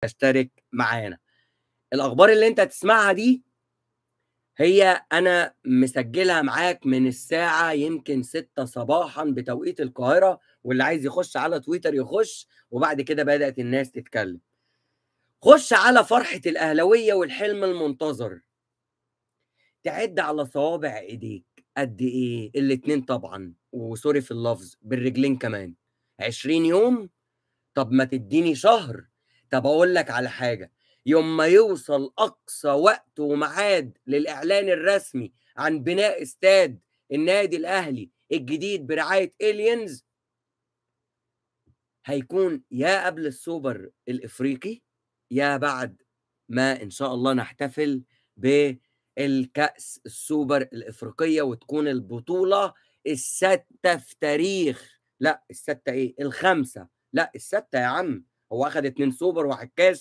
تشترك معانا. الأخبار اللي أنت تسمعها دي هي أنا مسجلها معاك من الساعة يمكن 6 صباحا بتوقيت القاهرة، واللي عايز يخش على تويتر يخش، وبعد كده بدأت الناس تتكلم. خش على فرحة الأهلاوية والحلم المنتظر. تعد على صوابع إيديك قد إيه؟ الاتنين طبعا، وسوري في اللفظ، بالرجلين كمان. 20 يوم؟ طب ما تديني شهر. طب أقول لك على حاجة، يوم ما يوصل أقصى وقت وميعاد للإعلان الرسمي عن بناء استاد النادي الأهلي الجديد برعاية إليانز، هيكون يا قبل السوبر الإفريقي يا بعد ما إن شاء الله نحتفل بالكأس السوبر الإفريقية، وتكون البطولة الستة في تاريخ، لا الستة إيه، الخمسة، لا الستة يا عم، هو أخد 2 سوبر وواحد كاس.